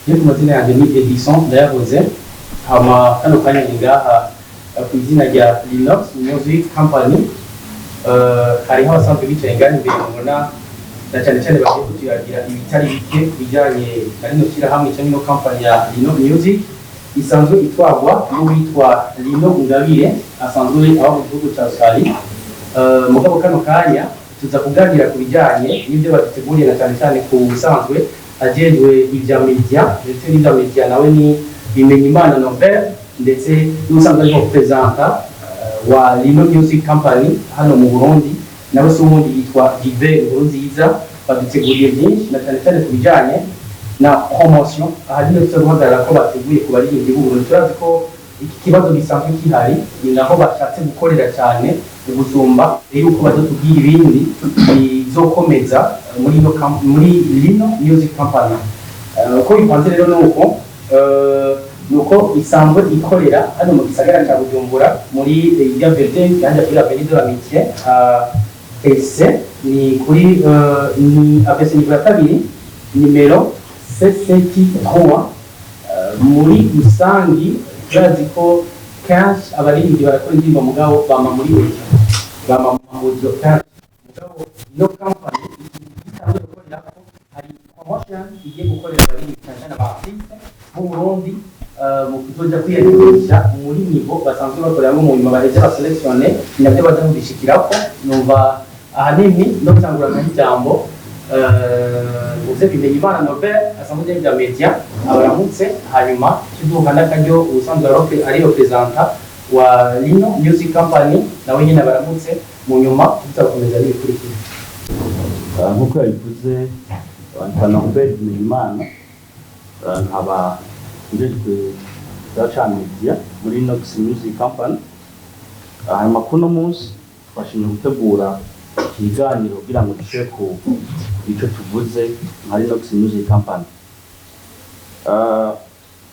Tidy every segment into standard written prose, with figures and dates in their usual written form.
Yo ku mazina yanjye ni Edison Ndayavuze. Hama kano kanya ni ngaha ku izina rya Linox Music Company. Hariho abasanzwe bicaye ngaha imbere mubona, na cyane cyane bagiye kuturagira ibitari bike ku bijyanye na rino shyirahamwe cyangwa ino company ya Lino Music, isanzwe itwarwa n'uwitwa Lino Ngabire, asanzwe aba mu gihugu cya Australia. Mugabo kano kanya tuza kuganira ku bijyanye n'ibyo baduteguriye, na cyane cyane ku busanzwe ajejwe ibya media ndetse n'ibya media, nawe ni Bimenyimana Norbert, ndetse n'ubusanzwe ariko présenta wa Lino Music Company hano mu Burundi, nawe se ubundi yitwa Gilbert Nkurunziza. Baduteguriye byinshi, na cyane cyane ku bijyanye na promotion. Aha niyo tuza guhagarara ko bateguye ku baririmbyi b'u Burundi. Turazi ko iki kibazo gisanzwe gihari, ni naho bashatse gukorera cyane gusumba yuko bazotubwira ibindi bizokomeza muri Lino Music Company. Uko bipanze rero nuko isanzwe ikorera hano mu gisagara cya Bujumbura, muri ya Verde yanja kuri Avenue de l'Amitié, PC ni kuri ni ABC niveau ya kabiri, nimero CCT 3. Muri rusangi turazi ko kenshi abaririmbyi barakora indirimbo, mugabo bama muri audio, bama mu audio kenshi. Mugabo ino company isanzwe gukorera ko hari promotion igiye gukorera abaririmbyi, cyane cyane aba artiste b'u Burundi, mu kuzoja kwiyandikisha muri niveau basanzwe bakoreramo, mu nyuma baheze ba sélectionne, ni nabyo baza kubishikirako. Numva ahanini no gutangurana n'ijambo uze Bimenyimana Norbert, asanzwe ajya ibya media, abaramutse, hanyuma tuduha n'akaryo ubusanzwe ari représentant wa Lino Music Company, nawe nyine abaramutse. Mu nyuma tuzakomeza n'ibikurikira. Nk'uko yabivuze, nitwa Norbert Bimenyimana, nkaba njejwe ca media muri Nox Music Company. Hanyuma kuno munsi twashimye gutegura ikiganiro kugira ngo dushire ku ico tuvuze nka Linox Music Company.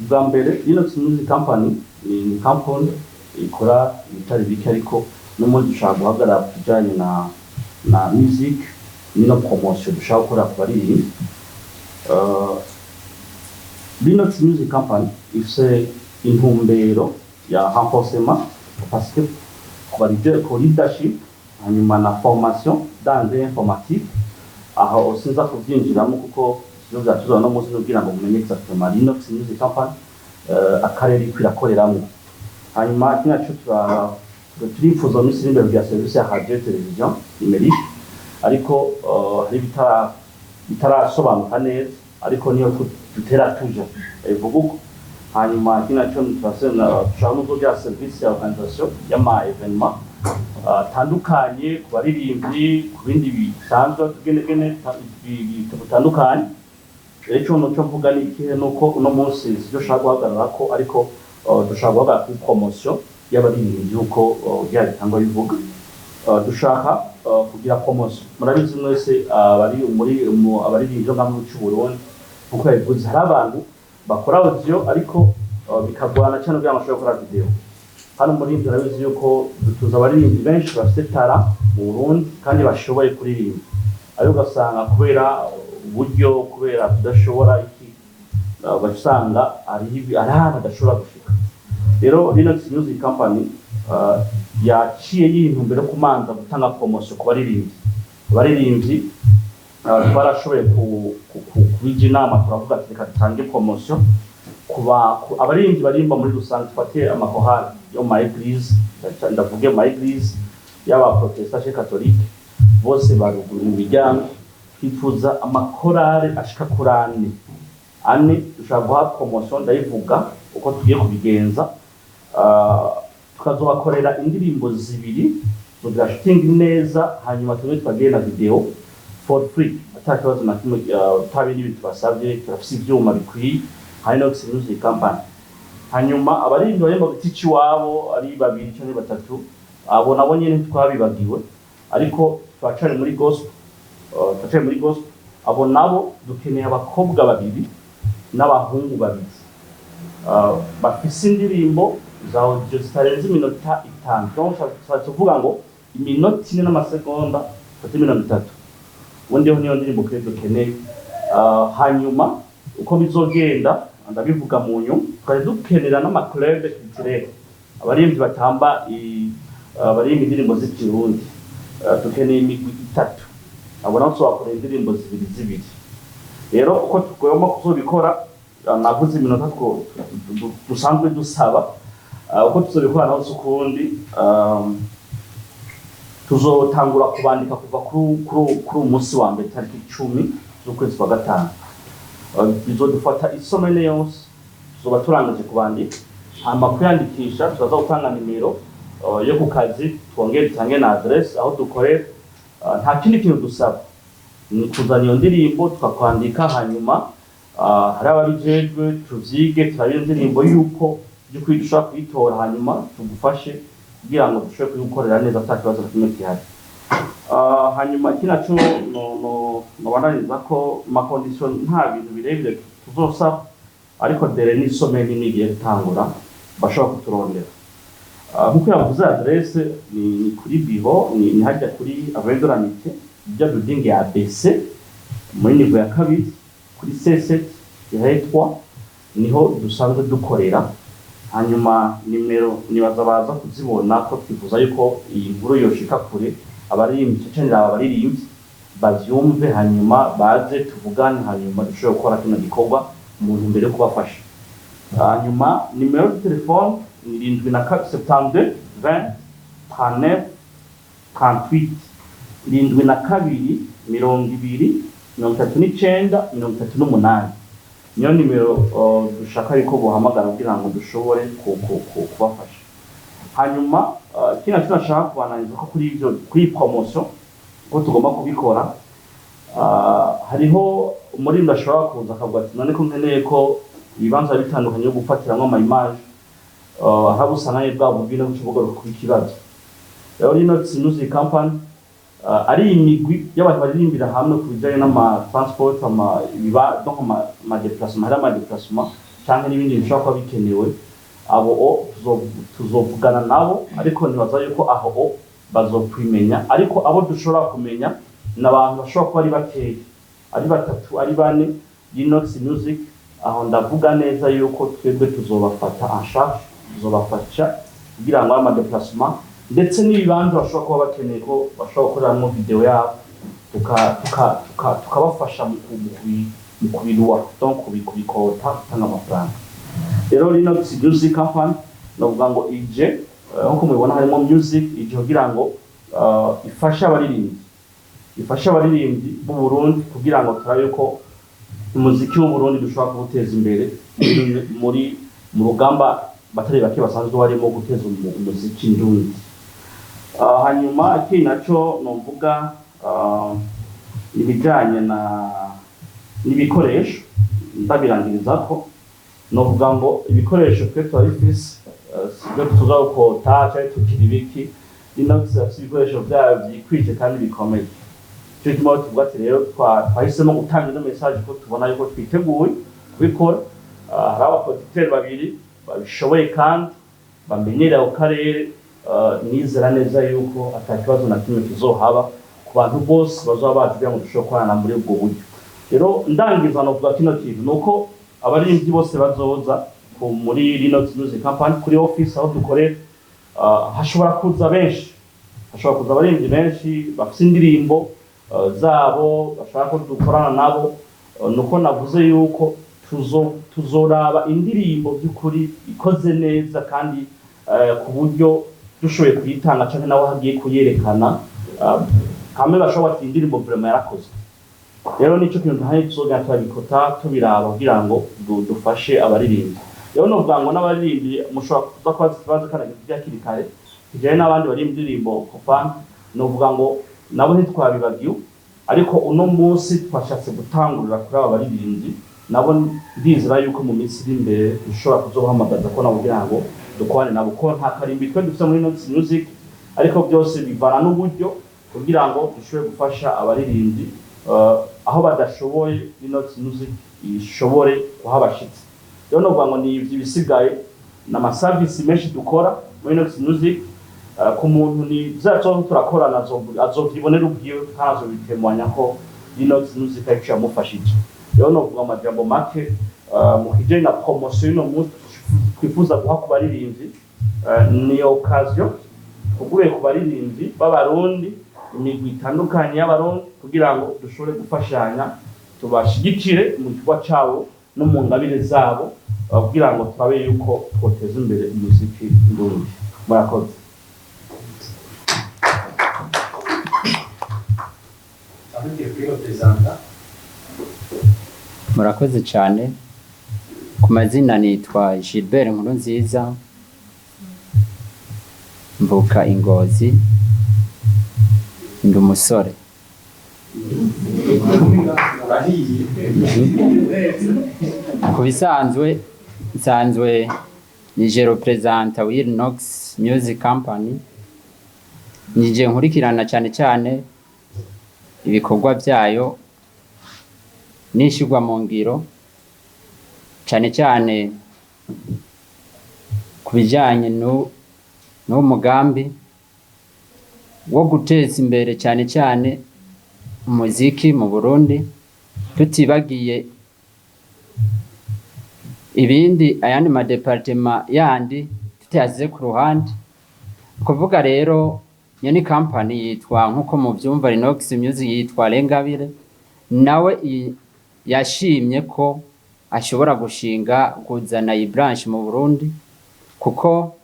Bwa mbere, Linox Music Company ni company ikora ibitari bike, ariko n'umunsi dushaka guhagarara ku bijanye na music nino promotion dushaka gukora ku baririmbyi. Linox Music Company ifise intumbero ya renforcement capacité ku ba leader, ku leadership, hanyuma na formation dans l'informatique. Aho sinza kubyinjiramo kuko ivyo vyatuzana no munsi, kugira ngo mumenye exactement Linox Music Company akarere iko irakoreramwo. Hanyuma ikindi naco, turifuza mu minsi iri imbere kugira service ya radio télévision numérique, ariko hari bitarasobanuka neza, ariko niyo dutera tuja bivuga uko. Hanyuma ikindi naco, dushaka no kugira service ya organisation y'ama événement atandukanye ku baririmbyi, ku bindi bisanzwe tugenegene bitandukanye. Rero ico noco mvuga ni ikihe? Nuko uno munsi sivyo dushaka guhagararako, ariko dushaka guhagarara kuri promotion y'abaririmbyi, uko bya bitangwa bivuga. Dushaka kugira promotion. Murabizi mwese abari muri abaririmbyi bo ngaha mu gihugu c'u Burundi, nkuko yabivuze, hari abantu bakora audio, ariko bikagorana cyane kugira ngo bashobore gukora video. Hano muri ibyo urabizi yuko dutuza abaririmbyi benshi bafite talent mu Burundi kandi bashoboye kuririmba, ariko ugasanga kubera uburyo, kubera kudashobora iki, ugaca usanga hari ahantu adashobora gushika. Rero Linux Music Company yaciye yiha intumbero yo kumanza gutanga promotion ku baririmbyi. Abaririmbyi twarashoboye kubija inama, turavuga ati reka dutange promotion ku abaririmbyi baririmba muri rusange. Dufate amakorali yo mu ma église, ndavuge mu ma église y'aba protestant chez catholique, bose baruguru mu miryango. Twifuza amakorale ashika kuri ane. Ane dushobora guha promotion, ndayivuga uko tugiye kubigenza. Tukazobakorera indirimbo zibiri, tugira shooting neza, hanyuma tumwe twagiye na video for free, ata kibazo na kimwe, ata bindi bintu tubasabye. Turafise ivyuma bikwiye hari Nox Music Company. Hanyuma abaririmbyi baririmba ku giti c'iwabo ari babiri canke batatu, abo nabo nyene ntitwabibagiwe, ariko turacari muri gospel, turacari muri gospel. Abo nabo dukeneye abakobwa babiri n'abahungu babiri bafise indirimbo za audio zitarenze iminota 5. Donc tuba tuvuga ngo iminota 4 n'amasegonda fata 30, ubundi ho niyo ndirimbo kure dukeneye. Hanyuma Uko bizogenda ndabivuga mu nyuma. Twari dukenera n'ama club culturel, abaririmbyi batamba, baririmba indirimbo z'ikirundi. Dukeneye imigwi itatu, abo nabo tubakorera indirimbo zibiri zibiri. Rero uko tugomba kuzobikora, navuze iminota dusanzwe dusaba. Uko tuzobikora naho si ukundi, tuzotangura kubandika kuva kuri uyu munsi wa mbere, tariki 10 z'ukwezi kwa gatanu. Bizodufata i semaine yose, tuzoba turangije kubandika. Hama kwiyandikisha, turaza gutanga nimero yo ku kazi, twongere dutange na adresse aho dukorera. Nta kindi kintu dusaba, ni kuzana iyo ndirimbo tukakwandika. Hanyuma hari ababijejwe, tuvyige, turabe iyo ndirimbo yuko by'ukuri dushobora kuyitora, hanyuma tugufashe kugira ngo dushobore kuyigukorera neza ata kibazo na kimwe gihari. Hanyuma iki naco no nobandaniriza ko ma condition nta bintu birebire tuzosaba, ariko délai ni semaine imwe igiye gutangura bashobora kuturondera. Nkuko yavuze, adresse ni kuri biro, ni hajya kuri Avenue de l'Amitié, ijya building ya ABC, muri niveau ya kabiri, kuri C7 3, niho dusanzwe dukorera. Hanyuma nimero nibaza baza kuzibona, ko twifuza yuko iyi nkuru yoshika kure, abaririmbyi canke abaririmbyi bavyumve, hanyuma baze tuvugane, hanyuma dushobore gukora kino gikorwa mu ntumbero yo kubafasha. Hanyuma nimero de telefone ni 72 20 39 38, 72 20 39 38, niyo nimero dushaka yuko buhamagara kugira ngo dushobore kubafasha. Hanyuma kino cyo nashaka kubananiza ko kuri ibyo, kuri iyi promotion, ko tugomba kubikora, hariho umuririmbyi ashobora kuza akavuga ati: "None ko nkeneye ko ibibanza bitandukanye byo gufatiramwo ama image, aho usanga bwa bubi no bugaruka kuba ikibazo." Rero Rinox Music Company, ari imigwi y'abantu baririmbira hamwe, ku bijanye n'ama transport, ama ibiba, donc ama déplacement, hari ama déplacement canke n'ibindi bishobora kuba bikenewe, abo o tuzovugana nabo. Ariko nibaza yuko aho o bazokwimenya, ariko abo dushobora kumenya ni abantu bashobora kuba ari bakeya, ari batatu, ari bane. Rinox Music, aho ndavuga neza yuko twebwe tuzobafata en charge, tuzobafasha kugira ngo ama déplacement ndetse n'ibibanza bashobora kuba bakeneye ko bashobora gukoreramwo video yabo, tukabafasha mu kubiruwa, donc kubikota, gutanga amafaranga. Rero Rinox Music Company, novuga ngo ije, nkuko mubibona harimo music, ije kugira ngo ifashe abaririmbyi, ifashe abaririmbyi b'u Burundi, kugira ngo turabe ko umuziki w'u Burundi dushobora kuwuteza imbere muri mu rugamba batari bake basanzwe barimo guteza umuziki ndundi. Hanyuma ikindi naco novuga, ibijanye na n'ibikoresho, ndabirangiriza ko novuga ngo ibikoresho twe turabifise, sibyo tuza gukota canke tugira ibiki. Rinox afise ibikoresho vyayo vyikwije kandi bikomeye. Ico gituma tuvuga ati rero twahisemo gutanga ino message ko tubona yuko twiteguye kubikora. Hari aba producteur babiri babishoboye kandi bamenyereye ako karere. Nizera neza yuko ata kibazo na kimwe kizohaba ku bantu bose bazoba baje kugira ngo dushobore gukorana muri ubwo buryo. Rero ndangiza, novuga kino kintu nuko abaririmbyi bose bazoza muri Rinox Music Company, kuri office aho dukorera, hashobora kuza benshi, hashobora kuza abaririmbyi benshi bafise indirimbo zabo bashaka ko dukorana nabo. Nuko navuze yuko tuzoraba indirimbo by'ukuri ikoze neza kandi ku buryo dushoboye kuyitanga canke nawe hagiye kuyerekana, hamwe bashobora bati: "Indirimbo vraiment yarakozwe." Rero nico kintu ntahe tuzogenda turabikota, tubiraba kugira ngo dufashe abaririmbyi. Rero novuga ngo n'abaririmbyi mushobora kuza kubaza ikibazo kandi hakiri kare kijanye n'abandi bari indirimbo profane, novuga ngo nabo ntitwabibagiwe, ariko uno munsi twashatse gutangurira kuri aba baririmbyi. Nabo ndizera yuko mu minsi iri imbere dushobora kuzobahamagaza ko nabo kugira ngo dukorane nabo, ko nta karimbi twe dufite muri Nox Music, ariko byose bivana n'uburyo kugira ngo dushobore gufasha abaririmbyi, aho badashoboye Rinox Music ishobore kuhabashitsa. Rero novuga ngo ni ivyo, ibisigaye ni ama service menshi dukora muri Nox Music. Ku muntu ni vyacu turakorana, azovyibonera ubwiwe kandi azobitemanya ko Rinox Music arico yamufashije. Rero novuga amajambo make mu kijanye na promotion y'uno munsi twifuza guha ku baririmbyi, ni occasion tuguye ku baririmbyi b'Abarundi, imigwi itandukanye y'Abarundi, kugira ngo dushobore gufashanya, tubashigikire mu gikorwa cabo no mu ngabire zabo, kugira ngo turabe yuko twoteza imbere umuziki ndundi. Murakoze. Tandukire kuri représentant. Murakoze cyane. Ku mazina nitwa Gilbert Nkurunziza, mvuka Ingozi, ndi umusore. Urahiye. Ku bisanzwe nsanzwe nije représentant w'Inox Music Company, nije nkurikirana cyane cyane ibikorwa byayo n'ishyirwa mu ngiro, cyane cyane ku bijyanye n'uwo mugambi wo guteza imbere cyane cyane umuziki mu Burundi, tutibagiye ibindi, ayandi ma départements yandi tutayasize ku ruhande. Kuvuga rero iyo ni company yitwa, nk'uko mubyumva, Rinox Music, yitwa Rengabire, nawe yashimye ko ashobora gushinga, kuzana iyi branch mu Burundi, kuko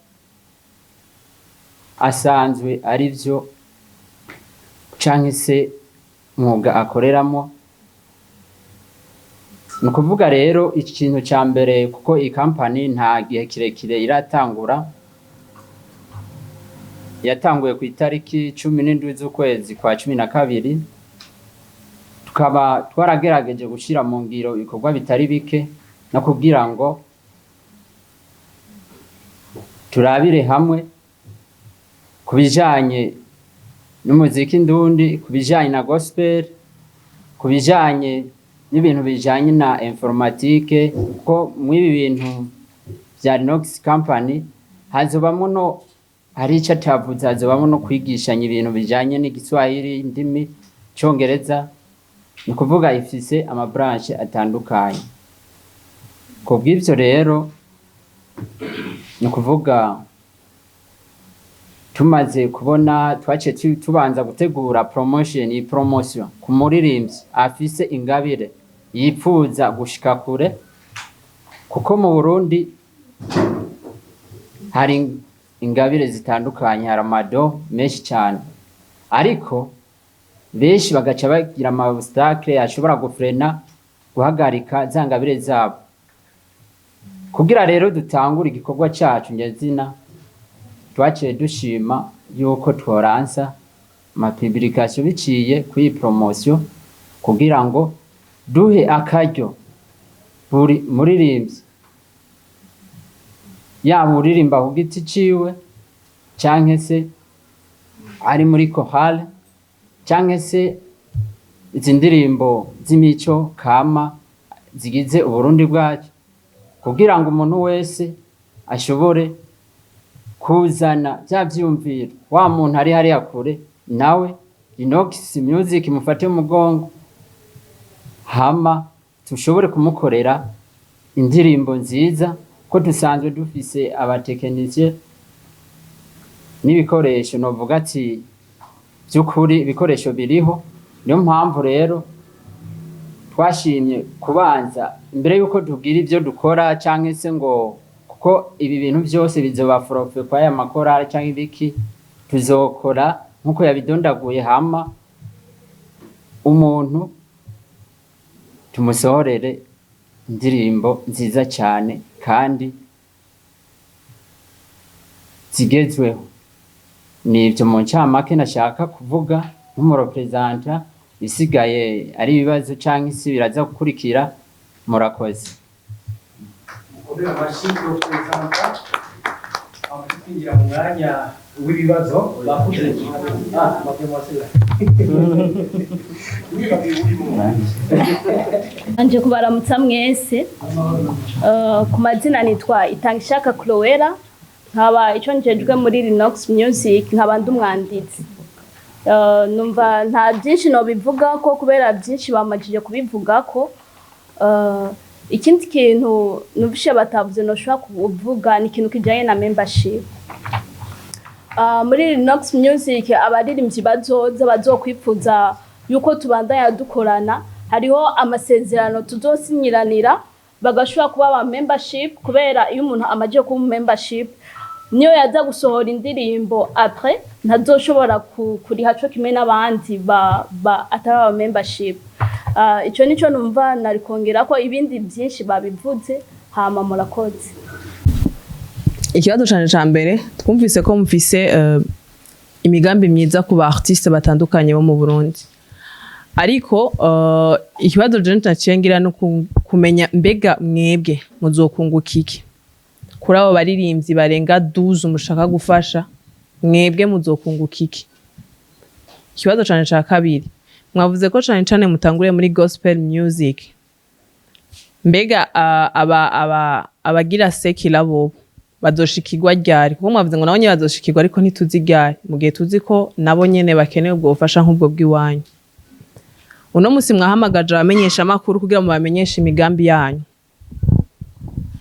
asanzwe ari byo canke se mwuga akoreramo. Ni ukuvuga rero ikintu ca mbere, kuko iyi company nta gihe kirekire iratangura, yatanguye ku itariki 17 z'ukwezi kwa 12, tukaba twaragerageje gushyira mu ngiro ibikorwa bitari bike no kugira ngo turabire hamwe ku bijanye n'umuziki ndundi, ku bijanye na gospel, ku bijanye n'ibintu bijanye na informatique, kuko mw'ibi bintu bya Rinox Company hazobamwo no hari ico atavuze, hazobamwo no kwigishanya ibintu bijanye n'igiswahili, indimi, Congereza. Ni ukuvuga ifise ama branches atandukanye. Ku bw'ivyo rero, ni ukuvuga tumaze kubona, twaciye tubanza gutegura promotion, iyi promotion ku muririmbyi afise ingabire yipfuza gushika kure, kuko mu Burundi hari ingabire zitandukanye, hari ama dons menshi cyane, ariko benshi bagaca bagira ama obstacles ashobora gufrena, guhagarika za ngabire zabo. Kugira rero dutangure igikorwa cacu nyezina, twaciye dushima yuko tworansa ama publications biciye kuri iyi promotion, kugira ngo duhe akaryo buri muririmbyi, yaba uririmba ku giti ciwe, canke se ari muri chorale, canke se izi ndirimbo z'imico kama zigize Uburundi bwacu, kugira ngo umuntu wese ashobore kuzana vya vyiyumviro. Wa muntu ari hariya kure, nawe Inox Music mufate mu mugongo, hama tushobore kumukorera indirimbo nziza, ko dusanzwe dufise aba techniciens n'ibikoresho. Novuga ati by'ukuri ibikoresho biriho. Niyo mpamvu rero twashimye kubanza, imbere yuko tubwira ibyo dukora, canke se ngo kuko ibi bintu byose bizoba forfait kwa aya makorari canke ibiki, tuzokora nkuko yabidondaguye, hama umuntu tumusohorere indirimbo nziza cyane kandi zigezweho. Ni ibyo mu ncamake nashaka kuvuga nk'umu représentant. Isigaye ari ibibazo canke isi biraza gukurikira. Murakoze. Mukomere amashyi représentant. Aho twinjira mu mwanya w'ibibazo bakuze. Ah, mademoiselle. Wibagiwe urimo. Nje kubaramutsa mwese. Ku mazina nitwa Itangishaka Cloella, nkaba icyo njejwe muri Rinox Music, nkaba ndi umwanditsi. Numva nta byinshi nobivuga ko kubera byinshi bamajije kubivuga ko. Ikindi kintu numvishe batavuze noshobora kuvuga ni ikintu kijanye na membership. Muri Linox Music, abaririmbyi bazoza bazokwifuza yuko tubandanya dukorana, hariho amasezerano tuzosinyiranira, bagashobora kuba aba membership, kubera iyo umuntu amaze kuba membership, niyo yaza gusohora indirimbo après, ntazoshobora kuriha co kimwe n'abandi ba atari aba membership. Ico nico numva nari kongera ko, ibindi byinshi babivuze. Hama murakoze. Ikibazo canje ca mbere, twumvise ko mufise imigambi myiza ku ba artiste batandukanye bo mu Burundi, ariko ikibazo je naciye ngira no kumenya mbega mwebwe muzokunguka iki kuri abo baririmbyi barenga 12 mushaka gufasha? Mwebwe muzokunguka iki? Ikibazo cane ca kabiri, mwavuze ko cane cane mutanguriye muri gospel music. Mbega aba abagira secular bobo bazoshikirwa ryari? Kuko mwavuze ngo nabo nyene bazoshikirwa, ariko ntituzi ryari, mu gihe tuzi ko nabo nyene bakeneye ubwo bufasha nk'ubwo bw'iwanyu. Uno musi mwahamagaje abamenyesha amakuru kugira ngo mubamenyeshe imigambi yanyu.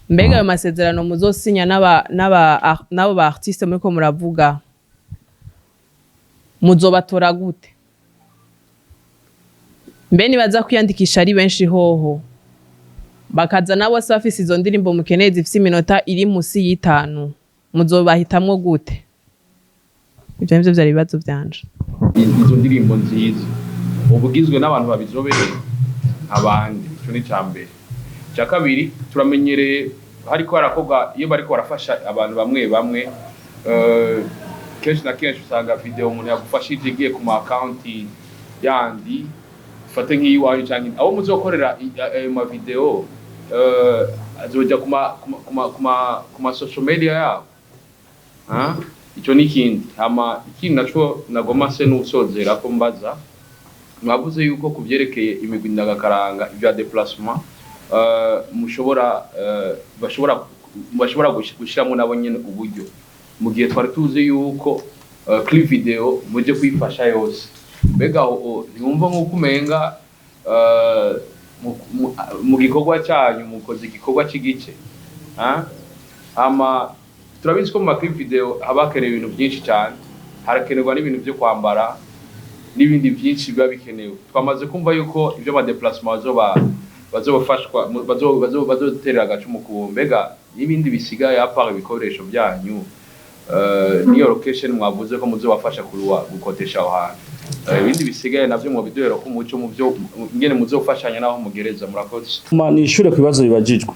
Mbega ayo masezerano muzosinya n'abo ba artiste muriko muravuga, muzobatora gute? Mbe nibaza kwiyandikisha ari benshi hoho, bakaza nabo se bafise izo ndirimbo mukeneye zifise iminota iri musi y'itanu, muzobahitamwo gute? Ivyo nivyo vyari ibibazo vyanje. Izo ndirimbo nziza uba ugizwe n'abantu babizobereye abandi, ico ni icya mbere. Icya kabiri, turamenyereye hariko harakorwa, iyo bariko barafasha abantu bamwe bamwe, kenshi na kenshi usanga video umuntu yagufashije igiye ku ma account yandi, ufate nk'iyiwanyu canke abo muzokorera ayo ma video, azoja ku ma social media yabo. Ah, ico ni ikindi. Hama ikindi naco nagoma se n'usozera ko mbaza, mwavuze yuko ku vyerekeye imigwi ndagakaranga, ibya déplacement, mushobora bashobora gushiramo nabo nyene uburyo, mu gihe twari tuzi yuko clip video muje kuyifasha yose. Mbega aho ntiwumva nk'uko umenga mu gikorwa cyanyu mukoze igikorwa cy'igice? Ah? Hama turabizi ko mu ma clip video haba hakenewe ibintu byinshi cyane, harakenerwa n'ibintu byo kwambara n'ibindi byinshi biba bikenewe. Twamaze kumva yuko ibyo ma déplacement bazobafashwa, bazoterera agacumu ku, mbega n'ibindi bisigaye à part ibikoresho byanyu, niyo location mwavuze ko muzobafasha kuruwa gukotesha aho hantu, ibindi bisigaye navyo mwobiduhera ko umuco mu byo ingene muzofashanya naho mugereza. Murakoze. Ma nishure ku bibazo bibajijwe,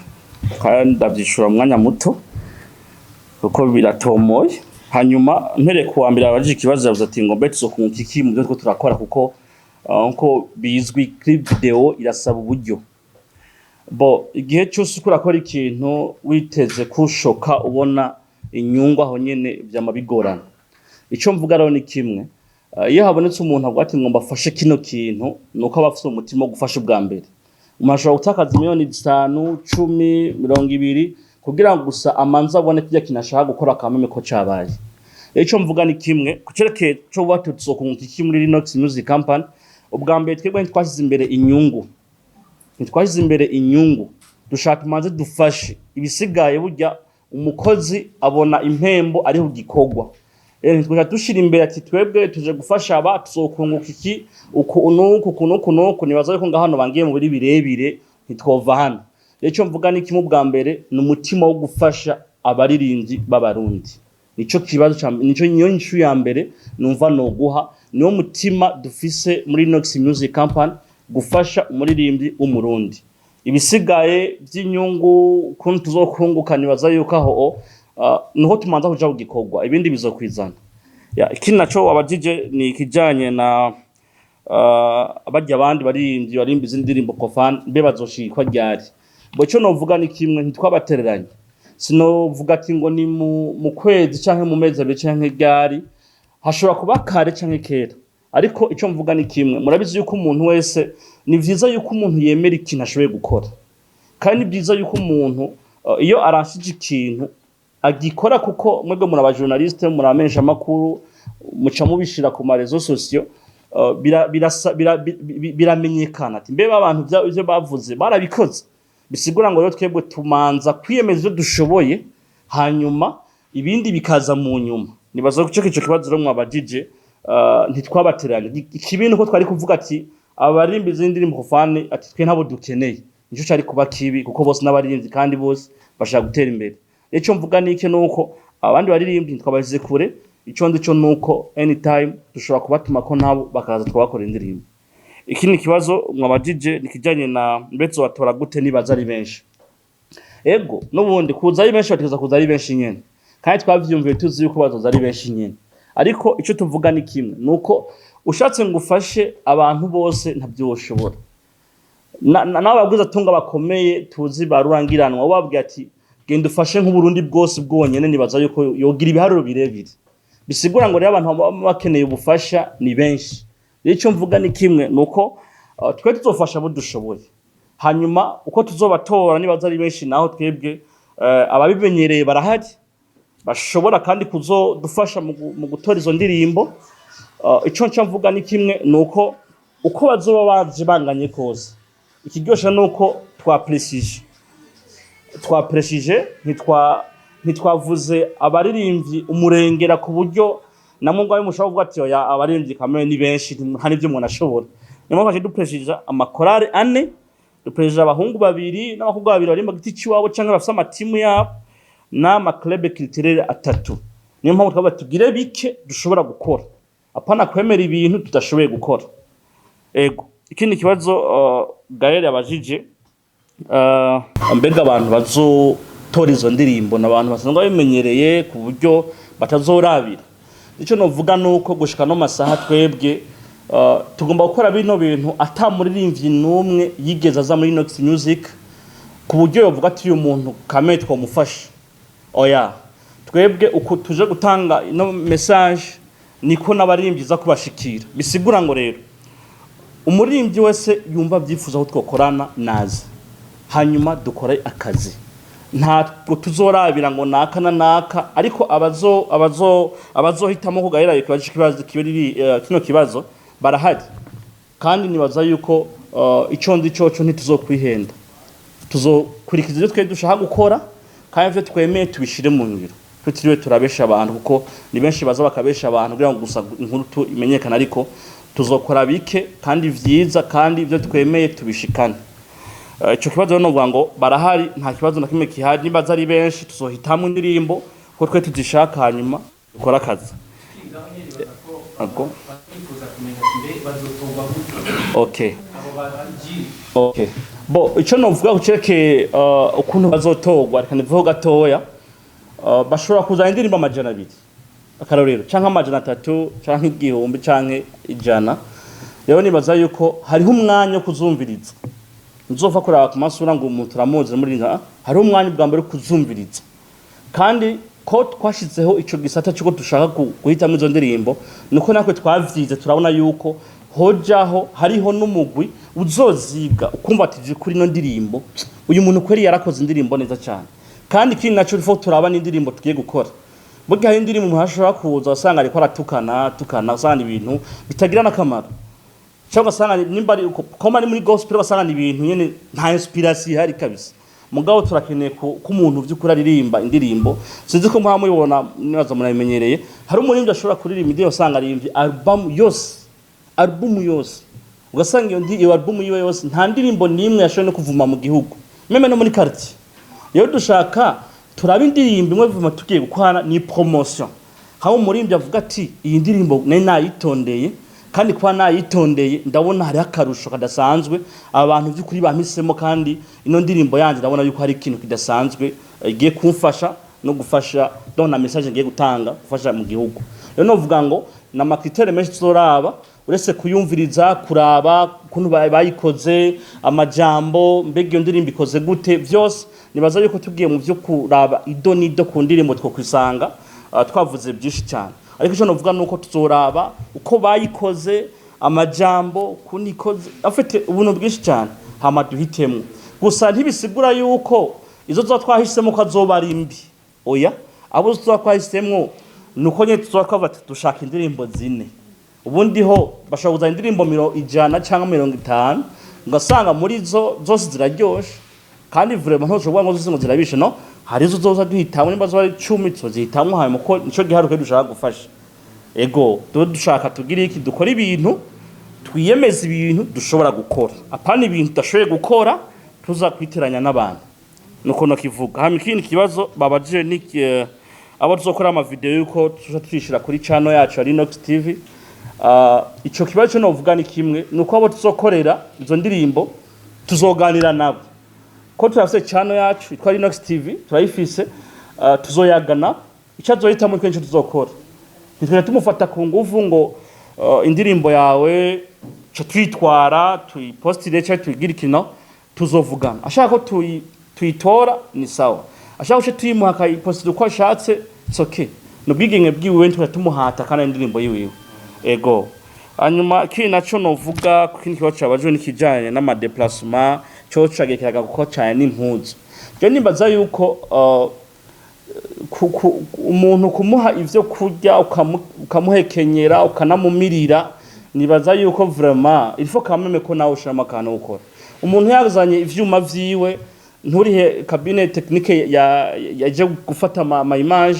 kandi ndavyishura mu mwanya muto kuko biratomoye. Hanyuma mpereye ku wa mbere abajije ikibazo, yavuze ati ngo mbe tuzokunguka iki mu byo turiko turakora? Kuko nko bizwi, clip video irasaba uburyo. Bo igihe cyose uko urakora ikintu witeze kushoka ubona inyungu aho nyene, vyama bigorana. Ico mvuga rero ni kimwe: iyo habonetse umuntu avuga ati ngo mbafashe kino kintu, nuko aba afise umutima wo gufasha. Ubwa mbere umuntu ashobora gutakaza miliyoni 5, 10, 20 kugira ngo gusa amanze abone kirya kintu ashaka gukora akameme ko cabaye. Ico mvuga ni kimwe kucerekeye co bati tuzokunguka iki muri Linux Music Company. Ubwa mbere twebwe ntitwashyize imbere inyungu, ntitwashyize imbere inyungu. Dushaka imanze dufashe, ibisigaye burya umukozi abona impembo ariho gikorwa. Ntitwaca dushira imbere ati twebwe tuje gufasha aba, tuzokunguka iki, uku nuku, uku nuku nuku. Nibaza yuko nga hano bangiye mu biri birebire, ntitwova hano. Rero ico mvuga ni kimwe: ubwa mbere ni umutima wo gufasha abaririmbyi b'Abarundi. Nico kibazo ca nico, niyo nyishu ya mbere numva noguha. Niwo mutima dufise muri Nox Music Company, gufasha umuririmbyi w'Umurundi. Ibisigaye by'inyungu, ukuntu tuzokunguka, nibaza yuko aho niho tumanza kuja kugikorwa, ibindi bizokwizana. Ya, ikindi naco wabajije ni ikijanye na barya abandi baririmbyi barimba izindi ndirimbo profane, mbe bazoshikwa ryari? Bo ico novuga ni kimwe: ntitwabatereranye. Sinovuga ati ngo ni mu kwezi canke mu mezi 2 canke ryari, hashobora kuba kare canke kera. Ariko ico mvuga ni kimwe: murabizi yuko umuntu wese, ni vyiza yuko umuntu yemera ikintu ashoboye gukora, kandi ni vyiza yuko umuntu iyo arashije ikintu agikora, kuko mwebwe muri aba journaliste, muri abamenyesha makuru, muca mubishira ku ma réseaux sociaux. Birasa biramenyekana ati mbe abantu ivyo bavuze barabikoze. Bisigura ngo rero twebwe tumanza kwiyemeza ivyo dushoboye, hanyuma ibindi bikaza mu nyuma. Nibaza ko ico kibazo rero mwabajije, ntitwabateranye. Ikibi nuko twari kuvuga ati abarimbi z'indirimbo profane, ati twe ntabo dukeneye. Nico cari kuba kibi, kuko bose n'abaririmbyi kandi bose bashaka gutera imbere. Ico mvuga nike nuko abandi baririmbyi ntitwabashyize kure. Ico ndi cyo nuko anytime dushobora kubatuma ko nabo bakaza twabakora indirimbo. Ikindi kibazo mwabajije ni kijanye na mbetse batora gute nibaza ari benshi. Ego, n'ubundi kuza ari benshi, bategerezwa kuza ari benshi nyene, kandi twavyumviye tuzi yuko bazoza ari benshi nyene. Ariko ico tuvuga ni kimwe, nuko ushatse ngo ufashe abantu bose ntabyo woshobora. N'ababwiza tunga bakomeye tuzi barurangiranwa, ubabwiye ati genda ufashe nk'Uburundi bwose bwonyene, nibaza yuko yogira ibiharuro birebire. Bisigura ngo rero abantu baba bakeneye ubufasha ni benshi. Rero icyo mvuga ni kimwe, nuko twe tuzofasha abo dushoboye, hanyuma uko tuzobatora nibaza ari benshi naho twebwe ababimenyereye barahari bashobora kandi kuzodufasha mu gutora izo ndirimbo. Ico nca mvuga ni kimwe, nuko uko bazoba baje banganye kose, ikiryoshe nuko twapresije ntitwavuze abaririmbyi umurengera, ku buryo namwe ubwawe mushobora kuvuga ati oya, abaririmbyi kamere ni benshi, nta n'ivyo umuntu ashobora. Niyo mpamvu dupresije amakorale ane, dupresije abahungu babiri n'abakobwa babiri barimba giti ciwabo canke bafise amatimu yabo, n'ama club culturel atatu. Niyo mpamvu twavuga tugire bike dushobora gukora, apana kwemera ibintu tudashoboye gukora. Ego, ikindi kibazo Gaël yabajije, mbega abantu bazotora izo ndirimbo ni abantu basanzwe babimenyereye ku buryo batazorabira? Icyo novuga nuko gushika no masaha twebwe tugomba gukora bino bintu ata muririmbyi n'umwe yigeze aza muri Nox Music ku buryo yovuga ati uyu muntu kame twamufasha. Oya, twebwe uko tuje gutanga ino message niko n'abaririmbyi za kubashikira. Bisigura ngo rero umuririmbyi wese yumva abyifuza ko twokorana naze, hanyuma dukore akazi. Ntabwo tuzorabira ngo naka na naka, ariko abazohitamo kugahera ikibazo kibiri kino kibazo barahari, kandi nibaza yuko ico ndi coco ntituzokwihenda, tuzokurikiza ibyo twe dushaka gukora, kandi ivyo twemeye tubishire mu ngiro, tutiriwe turabesha abantu, kuko ni benshi baza bakabesha abantu kugira ngo gusa inkuru imenyekane. Ariko tuzokora bike kandi vyiza, kandi ibyo twemeye tubishikane. Ico kibazo rero novuga ngo barahari, nta kibazo na kimwe gihari. Niba ari benshi tuzohitamwo indirimbo ko twe tuzishaka, hanyuma dukore akazi. Ngaho nyene nibaza ko Ego. bifuza kumenya ati mbe bazotorwa gute abo baji? Okay. Bo, ico novuga kucerekeye ukuntu bazotorwa, reka nivuge gatoya. Bashobora kuzana indirimbo 200, akarorero, canke 300, canke 1000, canke 100. Rero nibaza yuko hariho umwanya wo kuzumviriza. Nzova kuraba ku masura ngo umuntu turamuzi muri nka, hariho umwanya ubwa mbere wo kuzumviriza. Kandi ko twashizeho ico gisata cyuko dushaka guhitamo izo ndirimbo, nuko natwe twavyize turabona yuko hojaho hariho n'umugwi uzoziga ukumva ati kuri ino ndirimbo uyu muntu kweri yarakoze indirimbo neza cyane. Kandi ikindi naco rifo turaba n'indirimbo tugiye gukora. Burya hari indirimbo umuntu ashobora kuza usanga ariko aratukana tukana, usanga ibintu bitagira n'akamaro, cyangwa ugasanga nimba ari koma ari muri gospel, ugasanga ni ibintu nyene nta inspiration ihari kabisa. Mugabo turakeneye ko umuntu vy'ukuri aririmba indirimbo. Sinzi ko muha mubibona, nibaza murabimenyereye, hari umuririmbyi ashobora kuririmba indirimbo, usanga aririmbye album yose, album yose, ugasanga iyo album yiwe yose nta ndirimbo n'imwe yashoboye no kuvuma mu gihugu, même no muri quartier. Rero dushaka turaba indirimbo imwe vuma tugiye gukorana ni promotion, hamwe umuririmbyi avuga ati iyi ndirimbo nari nayitondeye, kandi kuba nayitondeye ndabona hariho akarusho kadasanzwe, abantu by'ukuri bampisemo, kandi ino ndirimbo yanjye ndabona yuko hari ikintu kidasanzwe igiye kumfasha no gufasha, donc na message ngiye gutanga gufasha mu gihugu. Rero novuga ngo na ma critères menshi tuzoraba, uretse kuyumviriza, kuraba ukuntu bayikoze, amajambo, mbega iyo ndirimbo ikoze gute, vyose. Nibaza yuko tugiye mu vyo kuraba ido n'ido ku ndirimbo twokwisanga twavuze byinshi cyane. Ariko icyo novuga nuko tuzoraba uko bayikoze, amajambo, ukuntu ikoze, afite ubuntu bwinshi cyane, hama duhitemo. Gusa ntibisigura yuko izo tuba twahisemo ko azoba ari mbi. Oya, abo tuba twahisemo nuko nyine tuzoba twavuga ati dushaka indirimbo zine. Ubundi ho bashobora kuzana indirimbo 100 cyangwa 50, ugasanga muri zo zose ziraryoshe, kandi vraiment ntushobora ngo zose ngo zirabishe. No hari izo zoza duhitamwo, nimba zo ari 10 tuzihitamwo, hanyuma ko nico giharuke dushaka gufasha. Ego, tuba dushaka tugira iki, dukora ibintu, twiyemeza ibintu dushobora gukora, apana ibintu tudashoboye gukora tuza kwiteranya n'abantu. Nuko nakivuga. Hama ikindi kibazo babajije ni abo tuzokora ama video yuko tuza twishira kuri channel yacu ya Linux TV. Ico kibazo cyo novuga ni kimwe, nuko abo tuzokorera izo ndirimbo tuzoganira nabo, ko turafise channel yacu yitwa Linux TV, turayifise. Tuzoyagana icyo azohitamo, twe nico tuzokora. Ntitwenda tumufata ku nguvu ngo indirimbo yawe co tuyitwara, tuyipostire cyangwa tuyigire ikino. Tuzovugana, ashaka ko tuyitora ni sawa, ashaka ko tuyimuha akayipostira uko ashatse, it's okay, ni ubwigenge bwiwe, ntitwenda tumuhata kandi ari indirimbo yiwiwe. Ego. Hanyuma ikindi naco novuga ku kindi kibazo cabajwe n'ikijanye n'ama déplacement, co cagekeraga kuko cane n'impuzu. Je nimbaza yuko umuntu kumuha ivyo kurya, ukamuhekenyera, ukanamumirira, nibaza yuko vraiment il faut quand même ko nawe ushiramo akantu ukora. Umuntu yazanye ivyuma vyiwe, nturihe cabine technique ya yaje gufata ama image,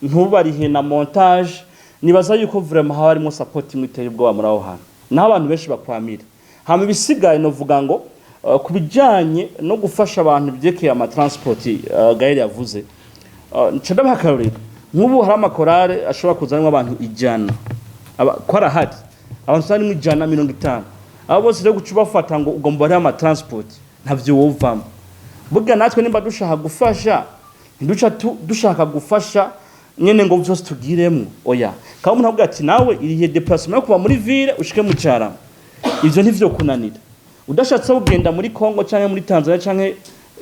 ntubarihe na montage, nibaza yuko vraiment haba harimo support imwe iteye ubwoba muri aho hantu, naho abantu benshi bakwamira. Hama ibisigaye novuga ngo ku bijanye no gufasha abantu byerekeye ama transport, Gaël yavuze, nca ndabaha akarorero. Nk'ubu hari amakorale ashobora kuzanamo abantu 100, ko arahari abantu usanga 150, abo bose rero guca ubafata ngo ugomba bariho ama transport, ntavyo wovamo. Burya natwe nimba dushaka gufasha, ntiduca dushaka gufasha nyene ngo vyose tugiremwo, oya. Kandi umuntu avuga ati nawe irihe déplacement yo kuva muri ville ushike mu Carama, ivyo ntivyo kunanira. Udashatse kugenda muri Congo canke muri Tanzania canke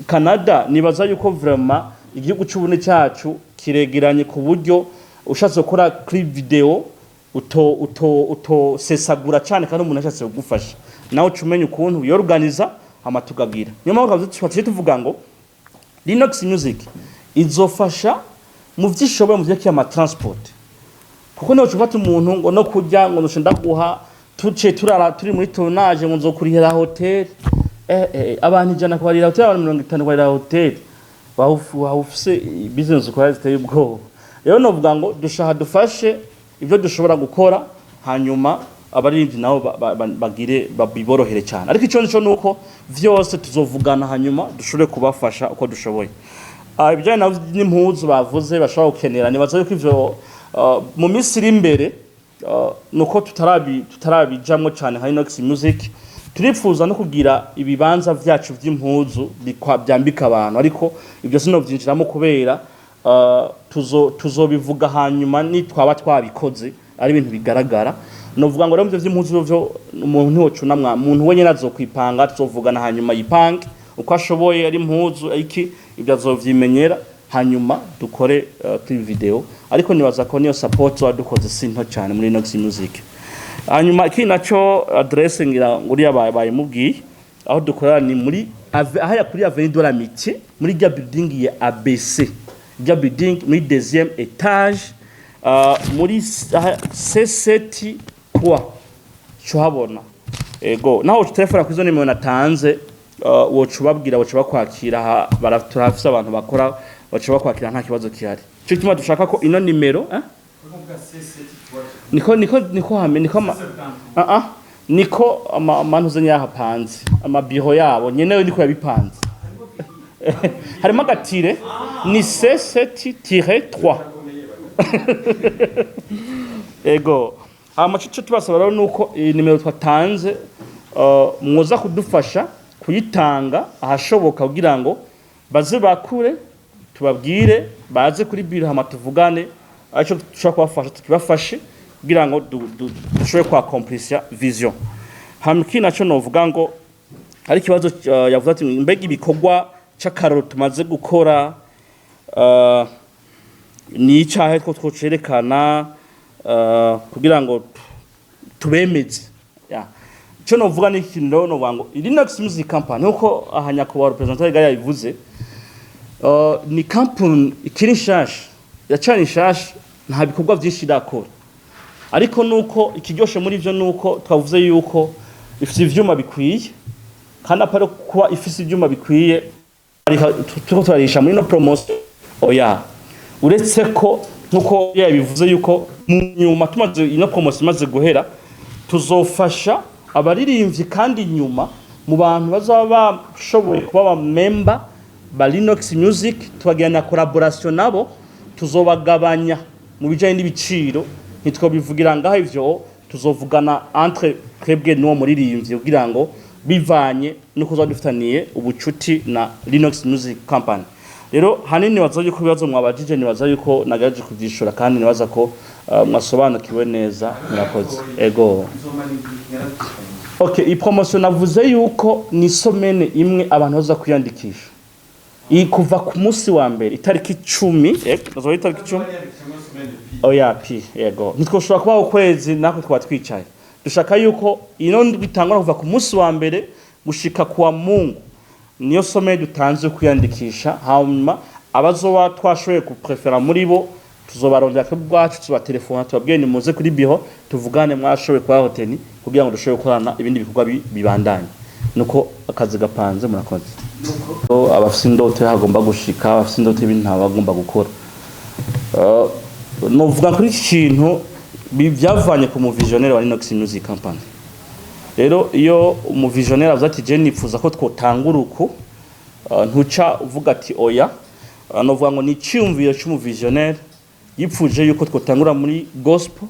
Canada, nibaza yuko vraiment igihugu c'ubune cyacu kiregeranye, ku buryo ushatse gukora clip video uto sesagura cyane, kandi umuntu ashatse kugufasha nawe uca umenya ukuntu wiyorganiza, hama tukagira. Niyo mpamvu twaciye tuvuga ngo Linux Music izofasha mu vyishoboye mu vyerekeye ama transport, kuko niyo ufata umuntu ngo no kurya ngo nushe ndaguha, tuce turara turi muri tournage, ngo nzokurihira hotel, abantu 100 kubarira hotel, abantu 50 kubarira hotel, wawufise business ukora ziteye ubwoba. Rero novuga ngo dushaka dufashe ibyo dushobora gukora, hanyuma abaririmbyi nabo bagire biborohere cyane. Ariko icyo nico nuko vyose tuzovugana, hanyuma dushobore kubafasha uko dushoboye. Ibijyanye n'impuzu bavuze bashobora gukenera, nibaza yuko ivyo mu minsi iri imbere, nuko tutarabijamwo cyane nka Inox Music, turifuza no kugira ibibanza vyacu vy'impuzu byambika abantu, ariko ibyo sinovyinjiramo kubera tuzobivuga hanyuma nitwaba twabikoze ari ibintu bigaragara. Novuga ngo rero muvyo vy'impuzu vyo umuntu ntiwocunamwa, umuntu wenyene azokwipanga, tuzovugana hanyuma yipange uko ashoboye, ari impuzu iki, ibyo azovyimenyera, hanyuma dukore kuri video. Ariko nibaza ko niyo support dukoze si nto cyane muri Inox Music. Hanyuma ikindi naco, adresse ngira nguriya bayimubwiye, aho dukorera ni muri ahaya kuri Avenue de l'Amitié, muri rya building ya ABC, rya building muri deuxième étage, muri C7 3 cuhabona. Ego, naho telefone kwizo nimero natanze, woca ubabwira, woca bakwakira. Turafise abantu bakora, baca bakwakira, nta kibazo kihari. Cyo gituma dushaka ko ino nimero, eh? Niko hame niko ama, niko amantuze yahapanze, amabiro yabo nyenewe niko yabipanze, harimo agatire ni C7-3. Ego. Hama cyo tubasaba rero nuko iyi nimero twatanze, mwoza kudufasha kuyitanga ahashoboka, kugira ngo baze bakure, tubabwire baze kuri biro, hama tuvugane aricyo dushobora kubafasha, tukibafashe kugira ngo dushobore kwakomplisa vision. Hama ikindi naco novuga ngo hari ikibazo, yavuze ati mbega ibikorwa c'akaroro tumaze gukora ni icahe two twocerekana kugira ngo tubemeze ya. Ico novuga ni ikintu rero novuga ngo Linux Music Company, nkuko aha nyakubahwa representant Gaya yabivuze, ni company ikiri nshasha, yacana nshasha, nta bikorwa vyinshi irakora. Ariko nuko ikiryoshe muri ivyo nuko twavuze yuko ifise ivyuma bikwiye, kandi à part kuba ifise ivyuma bikwiye, turiko turarisha muri no promotion, oya, uretse ko nkuko yabivuze yuko mu nyuma, tumaze ino promotion imaze guhera, tuzofasha abaririmbyi, kandi inyuma mu bantu bazaba bashoboye kuba aba member ba Linux Music, tukagira na collaboration nabo, tuzobagabanya mu bijanye n'ibiciro. Ntitwobivugira ngaho ivyo, tuzovugana entre twebwe n'uwo muririmbyi kugira ngo bivanye nuko tuzoba dufitaniye ubucuti na Linux Music Company. Rero hanini nibaza yuko ibibazo mwabajije, nibaza yuko nagerageje kuvyishura, kandi nibaza ko mwasobanukiwe neza. Murakoze. Ego. Okay, iyi promotion navuze yuko ni semaine imwe abantu baza kwiyandikisha. Iyi kuva ku munsi wa mbere itariki 10, yego, nazoba itariki 10. Oya pi, yego. Ntitwoshobora kubaho ukwezi natwe twaba twicaye. Dushaka yuko ino ndwi itangura kuva ku munsi wa mbere gushika kuwa Mungu. Niyo semaine dutanze kwiyandikisha, hanyuma abazoba twashoboye guprefera muri bo tuzobarondera twebwe ubwacu, tubatelefona, tubabwiye ni muze kuri bureau tuvugane, mwashoboye kuba retenu kugira ngo dushobore gukorana ibindi bikorwa bibandanye. Nuko akazi gapanze. Murakoze. Abafise indoto hagomba gushika, abafise indoto y'ibintu ntabagomba gukora. Novuga kuri iki kintu byavanye ku muvisionnaire wa Linux Music Company. Rero iyo umuvisionnaire avuze ati je nifuza ko twotangura uku, ntuca uvuga ati oya. Novuga ngo ni iciyumviro c'umuvisionnaire yipfuje yuko twotangura muri gospel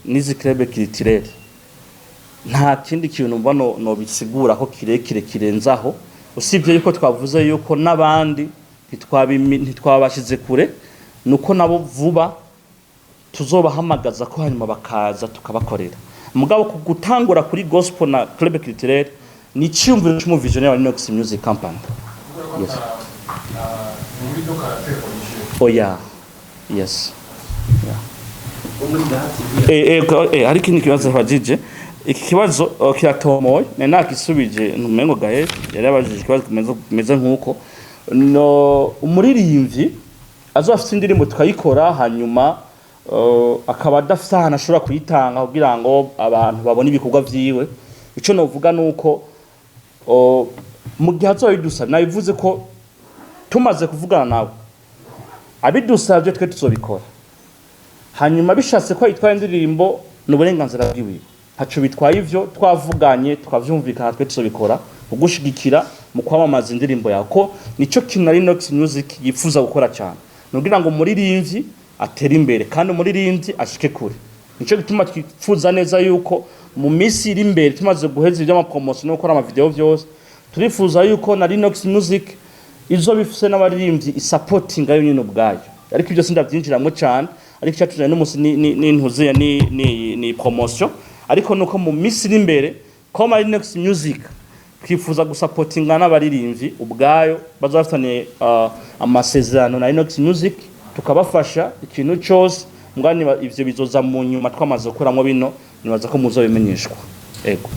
n'izi club culturel. Nta kindi kintu mba no bisigura ko kirekire kirenzaho, usibye yuko twavuze yuko n'abandi ntitwabashize kure, nuko nabo vuba tuzobahamagaza ko hanyuma bakaza tukabakorera. Mugabo ku gutangura kuri gospel na club culturel ni iciyumviro c'umuvisionnaire wa Linux Music Company. Yes. Oya, yes. Hari ikindi kibazo abajije. Iki kibazo kiratomoye, nari nakisubije, ntumengo gahe yari yabajije ikibazo kimeze nk'uko. No umuririmbyi azoba afite indirimbo tukayikora, hanyuma akaba adafise ahantu ashobora kuyitanga kugira ngo abantu babone ibikorwa vyiwe, ico novuga nuko mu gihe azoba bidusabye, nabivuze ko tumaze kuvugana nawe, abidusabye twe tuzobikora. Hanyuma bishatse ko yitwara indirimbo, ni uburenganzira bwiwe, ntaco bitwaye. Ivyo twavuganye tukavyumvikana, twe tuzobikora kugushigikira mu kwamamaza indirimbo yawe, ko nico kintu na Linux Music yifuza gukora cyane, nugira ngo umuririmbyi atere imbere kandi umuririmbyi ashike kure. Nico gituma twifuza neza yuko mu minsi iri imbere, tumaze guheza ivy'amapromotion no gukora amavideo vyose, turifuza yuko na Linux Music izo bifise n'abaririmbyi isupportinga yo nyine ubwayo. Ariko ibyo sindavyinjiramwo cyane, ariko icyatuzanye n'umunsi ni ntuziya ni promotion. Ariko nuko mu minsi iri imbere koma Linux Music twifuza gusupportinga n'abaririmbyi ubwayo bazafitaniye amasezerano na Linux Music, tukabafasha ikintu cyose. Mbwa ivyo bizoza mu nyuma twamaze gukuramo bino, nibaza ko muzobimenyeshwa. Ego.